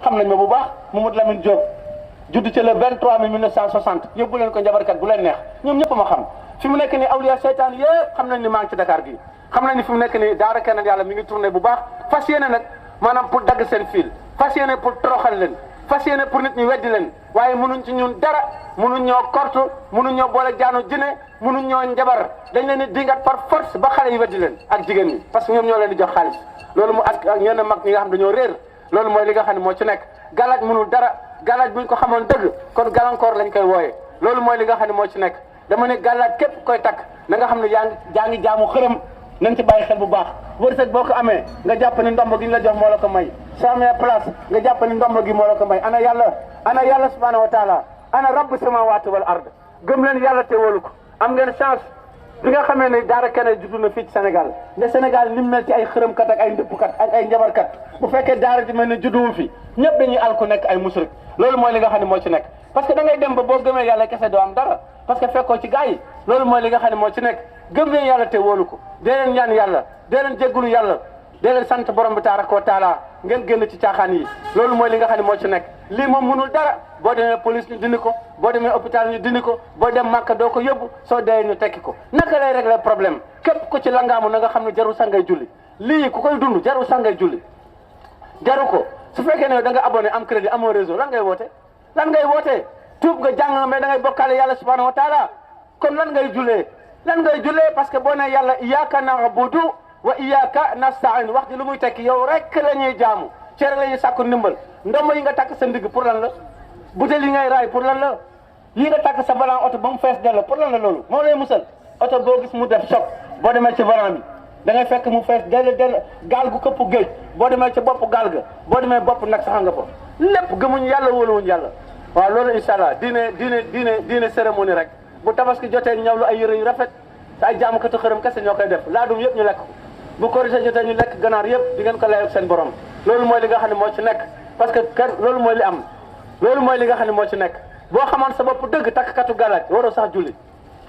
xam nañ ma bu baax Mamadou Lamine Diop judd ci le 23 mai 1960 yóbbu leen ko njabarkat bu leen neex ñoom ñëpp ma xam fi mu nekk nii awliya seytaan yëpp xam nañ ni maa ngi ci Dakar gi xam nañ ni fi mu nekk nii daara keneen yàlla mi ngi tourné bu baax fas yéene nag maanaam pour dagg seen fil fas yéene pour toroxal leen fas yéene pour nit ñi weddi leen waaye mënuñ ci ñun dara mënuñ ñoo kortu mënuñ ñoo boole jaanu jine mënuñ ñoo njabar dañ leen di dingat par force ba xale yi weddi leen ak jigéen ñi parce que ñoom ñoo leen di jox xaalis loolu mu ak ñenn mag ñi nga xam dañoo réer loolu mooy li nga xam ne moo ci nekk galaaj mënul dara galaaj buñ ko xamoon dëgg kon gàllankoor lañ koy wooyee loolu mooy li nga xam ne moo ci nekk dama ne galaaj képp koy takk na nga xam ne yaa ngi jaamu xërëm nañ ci bàyyi xel bu baax wërsëg boo ko amee nga jàpp ni ndomb gi ñu la jox moo la ko may soo amee place nga jàpp ni ndomb gi moo la ko may ana yàlla subhanahu wa taala ana rabbu samawati wal ard gëm leen yàlla te wóolu ko am ngeen chance bi nga xamee ne daara keneen juddu na fii ci Sénégal ne Sénégal ni mu mel ci ay xërëmkat ak ay ndëppkat ak ay njabarkat bu fekkee daara ji mel ne judduwu fi ñëpp dañuy alku nekk ay musrik loolu mooy li nga xam ne moo ci nekk parce que da ngay dem ba boo gëmee yàlla kese doo am dara parce que fekkoo ci gars yi loolu mooy li nga xam ne moo ci nekk gëm leen yàlla te wóolu ko dee leen ñaan yàlla dee leen jéggulu yàlla dee leen sant borom bi tabaraka wa taala ngeen génn ci caaxaan yi loolu mooy li nga xam ne moo ci nekk lii moom mënul dara boo demee police ñu dindi ko boo demee hôpital ñu dindi ko boo dem Màkka doo ko yóbbu soo dee ñu tekki ko naka lay régler problème képp ku ci langaamu na nga xam ne jarul sangay julli lii ku koy dund jarul sangay julli jaru ko su fekkee ne da nga abonné am crédit amoo réseau lan ngay woote tuub nga jàng mais da ngay bokkaale yàlla subhanahu wa taala kon lan ngay jullee parce que boo ne yàlla iyyaka na'budu wa iyyaka nasta'in wax ji lu muy tekki yow rek la ñuy jaamu cere la ñuy sàkku ndimbal ndombo yi nga takk sa ndigg pour lan la butéel yi ngay raay pour lan la yi nga takk sa volant oto ba mu fees dell pour lan la loolu moo lay musal oto boo gis mu def choc boo demee ci volant bi da ngay fekk mu fees dell gaal gu këpp géej boo demee ci bopp gaal ga boo demee bopp nag sax nga fa lépp gëmuñ yàlla wóoluwuñ yàlla waaw loolu incha allah diine cérémonie rek bu tabaski jotee ñu ñawlu ay yëre yu rafet te ay jaamukatu xërëm kese ñoo koy def laadum yëpp ñu lekk ko bu korite jotee ñu lekk ganaar yëpp di ngeen ko layoo seen borom loolu mooy li nga xam ne moo ci nekk parce que loolu mooy li am loolu mooy li nga xam ne moo ci nekk boo xamoon sa bopp dëgg takkatu galaaj waroo sax julli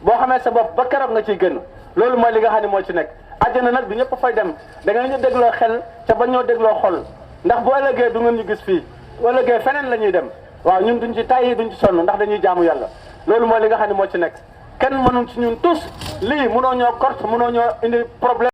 boo xamee sa bopp ba keroog nga ciy génn loolu mooy li nga xam ne moo ci nekk àjjana nag du ñëpp fay dem da ngeen ñu dégloo xel ca ba ñoo dégloo xol ndax bu ëllëgee du ngeen ñu gis fii bu ëllëgee feneen la ñuy dem waaw ñun duñ ci tàyyi duñ ci sonn ndax dañuy jaamu yàlla loolu mooy li nga xam ne moo ci nekk kenn mënuñ ci ñun tous lii mënoo ñoo kort mënoo ñoo indi problème